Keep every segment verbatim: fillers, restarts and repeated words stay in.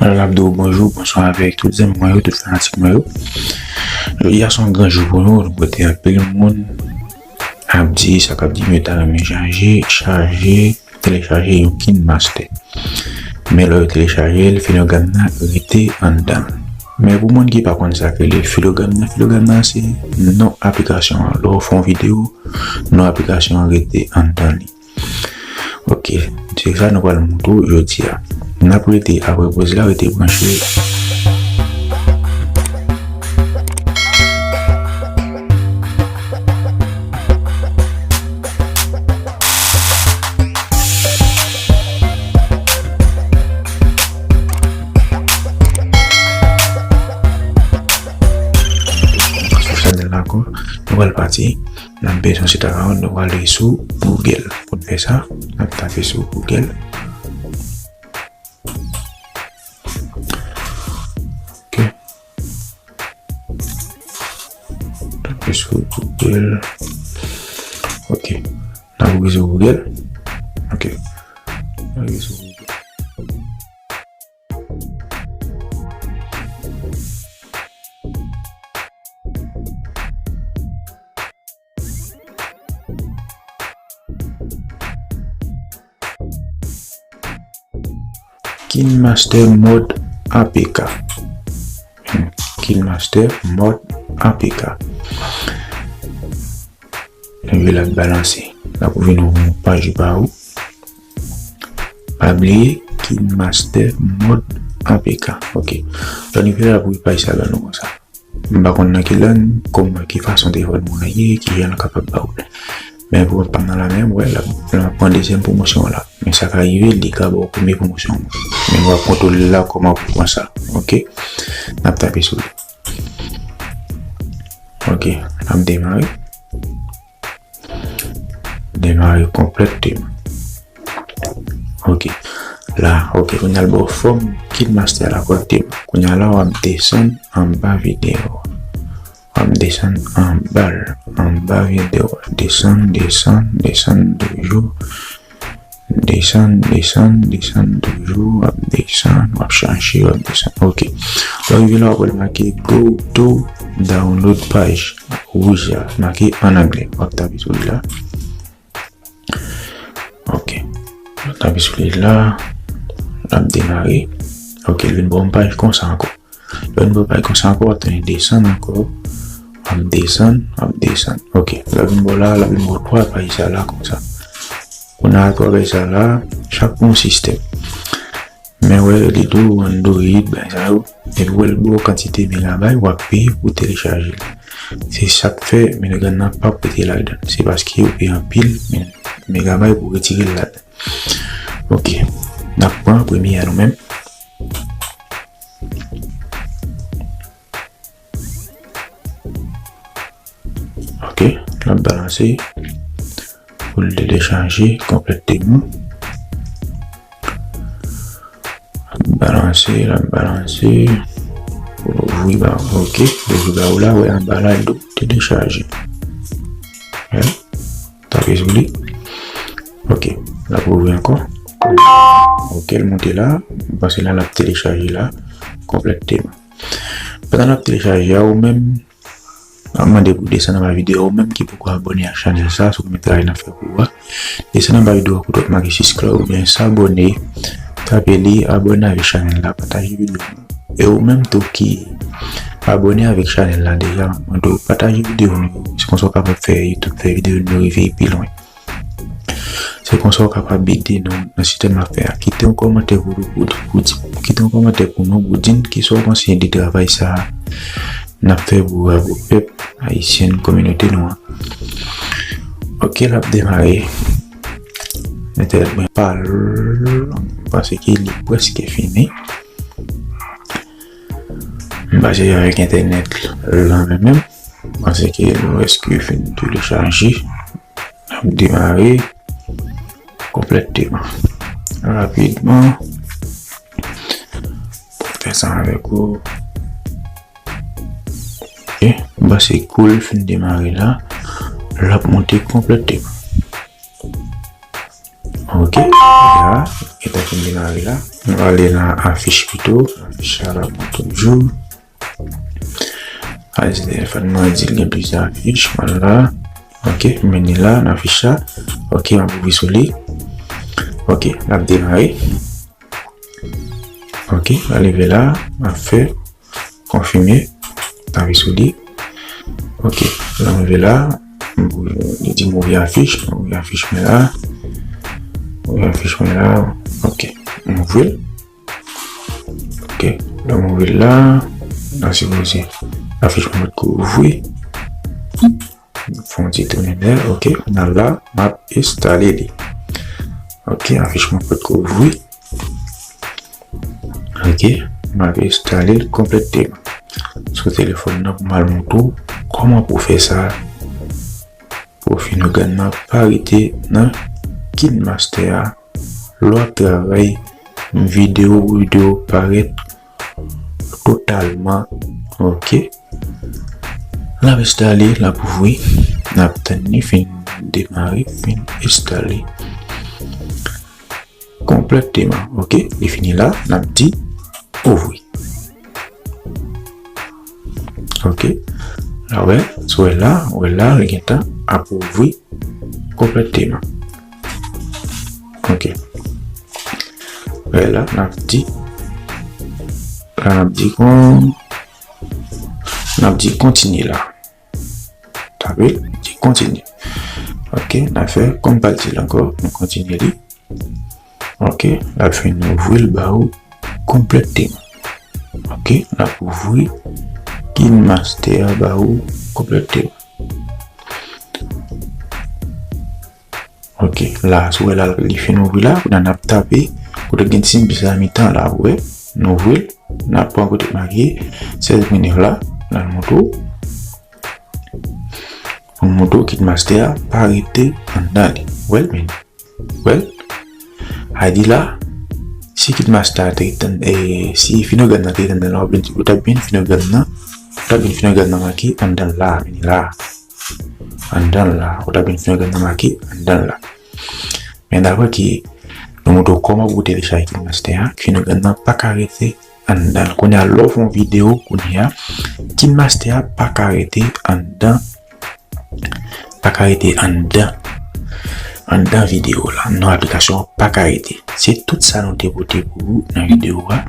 Mwen la ap di w bonjou, bonswa avèk tout zanmi mwen yo, tout fanatik mwen yo. Jodi a se yon gran jou pou nou, kote anpil moun ap di sa k ap di m yo ta renmen chaje, chaje, telechaje yon KineMaster. Men lè yo telechaje l, filogram nan rete anndan l. Men pou moun ki pa konn sa k rele filogram nan, filogram nan se non aplikasyon an. Lè w fè yon videyo, non aplikasyon an rete anndan li. Ok, se sa nou pral montre w jodi a. N ap rete apre poz la, rete branche. Sou chanèl la ankò, nou pral pati. N ap bezwen sit akawont, nou prale sou Google. Pou n fè sa, n ap tape sou Google. Ok. Tape sou Google. Ok. N ap rive sou Google. Ok. N ap rive sou Google. KineMaster mode A P K. KineMaster mode A P K. Epi l ap balanse. L ap ouvri nan yon paj pa ou. Pa bliye, KineMaster mode A P K. Ok. Lè w rive la, l ap ouvri paj sa ban nou konsa. M pa konn nan ki lang, kòman, ki fason telefòn mwen an ye, ki jan l kapab ba ou l. Men pou pa m nan la men, m wè l ap, l ap pran dezyèm pwomosyon an la. Men sa ka rive, li ka ba w premye pwomosyon an. Men w ap kontwole l la kòman pou pran sa. Ok? N ap tape sou li. Ok, l ap demare. Demare konplèteman. Ok. La, ok, kounye a l ba w fòm KineMaster la kòrèkteman. Kounye a la, w ap desann anba videyo a. W ap desann anba l, anba videyo a. Desann, desann, desann toujou. Desann, desann, desann toujou, w ap desann, w ap chache, w ap desann. Ok. Lè w rive la, w ap wè l make "Go to download page" wouj la, make an anglè. W ap tape sou li la. Ok. W ap tape sou li la. L ap demare. Ok, l vin ba w yon paj konsa ankò. Lè w vin ba w paj konsa ankò, w ap tounen desann ankò. W ap desann, w ap desann. Ok. Lè w vin ba w la, l ap vin ba w twa paj sa la konsa. Kounye a twa paj sa la, chak pou yon sistèm. Men wè, li tou Android, bagay sa yo. Epi wè, l ba w kantite megabay w ap peye pou telechaje l. Se sa k fè Minegan nan p ap rete ladan. Se paske yo peye anpil, men megabay pou retire l ladan. Ok. N ap pran premye a nou menm. Ok, l ap balanse pou l telechaje konplèteman. L ap balanse, l ap balanse. Pou l ouvri ba, ok, l ouvri ba ou la, wè anba la, l di w telechaje. Wè, tape sou li. Ok, l ap ouvri ankò. Ok, l monte la, m panse la, l ap telechaje la konplèteman. Pandan l ap telechaje a, ou menm, m ap mande pou w desann anba videyo a, ou menm ki poko abòne ak chanèl sa, sou premye travay n ap fè pou ou a. Desann anba videyo a kote w make subscribe oubyen s'abonner. Tape li, abòne avèk chanèl la, pataje videyo a. E ou menm tou ki abòne avèk chanèl la deja, m ap mande w pataje videyo nou yo. Se konsa w kapab fè YouTube fè videyo nou yo rive pi lwen. Se konsa w kapab ede nou nan sistèm n ap fè a. Kite yon kòmantè pou, pou, pou, pou di, kite yon kòmantè pou nou, pou di n kisa w panse de travay sa a n ap fè pou, pou pèp ayisyen, kominote nou an. Ok, l ap demare. Entènèt mwen pa l, m panse ke li prèske fini. M pase avèk entènèt lan menm menm. M panse ke nou prèske fin telechaje. N ap demare konplèteman. Rapidman. Pou fè sa avèk ou. Ok. M panse kou l fin demare la. L ap monte konplèteman. Ok, la, gentan fin demare la. Nou ale nan afich pito. Afich la la pou toujou. Alèz telefòn mwen di l gen plizyè afich. Mwen la. Ok, men li la nan afich la. Ok, m ap ouvri sou li. Ok, l ap demare. Ok, l rive la, m ap fè konfime. Tanpe sou li. Ok, lè m rive la, li di m ouvri afich, m ouvri afich mwen la. Ouvri afich mwen la. Ok, m ouvri l. Ok, lè m ouvri l la, nan sipoze afich mwen potko ouvri. Fè yon ti tounen lè, ok, kounye a la, m ap enstale li. Ok, afich mwen potko ouvri. Ok, m ap enstale l konplèteman sou telefòn nan pou m al montre w kòman pou w fè sa. Pou w fin gad nan pa rete nan KineMaster a lè w ap travay videyo, videyo parèt totalman. Ok. L ap enstale, l ap ouvri. N ap tann li fin demare, fin enstale konplèteman. Ok, li fini la, n ap di ouvri. Ok, la wè, sou wè la, wè la, li gentan ap ouvri konplèteman. Ok. Wè la, n ap di, la n ap di kon, n ap di kontinye la. Tanpri, di kontinye. Ok, n a fè kòm pa di l ankò, nou kontinye li. Ok, l ap fin ouvri l ba ou konplèteman. Ok, l ap ouvri KineMaster a ba ou konplèteman. Ok, la, sou wè la, li fin ouvri la, kounye a n ap tape, kote gen ti senbòl sa nan mitan la, ou wè, nou ouvri l, n ap pran kote make sèz mil nèf la, n al montre w. Pou m montre w KineMaster a pa rete anndan li. Wè l, men. Wè l. A di la, si KineMaster a te ret ann-, e, si Finogram nan te ret anndan la, ou byen, ou t ap byen Finogram nan, ou t ap byen Finogram nan make anndan la, men la. Anndan la, ou t ap byen Finogram nan make anndan la. Men daprè ki nou montre w kòman pou w telechaje KineMaster a, Finogram nan pa ka rete anndan l. Kounye a, lè w fè yon videyo, kounye a, KineMaster a pa ka rete anndan, pa ka rete anndan, anndan videyo la. Non, aplikasyon an pa ka rete. Se tout sa nou te pote pou ou nan videyo a.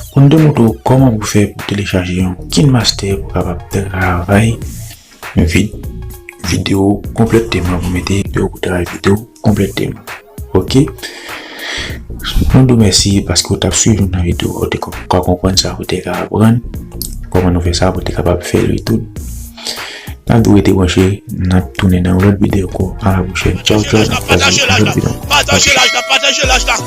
Pou nou te montre w kòman pou fè pou telechaje yon KineMaster pou w kapab travay vid-, videyo konplèteman, pou mete videyo pou travay videyo konplèteman. Ok? Nou di w mèsi paske w t ap swiv nou nan videyo a, ou te ka konprann sa, ou te ka aprann kòman nou fè sa, ou te kapab fè li tou. N ap di w rete branche, n ap tounen nan yon lòt videyo ankò. A la pwochèn. Tchaw, tchaw, n ap kwaze nan lòt videyo. Pataje laj la, pataje laj la.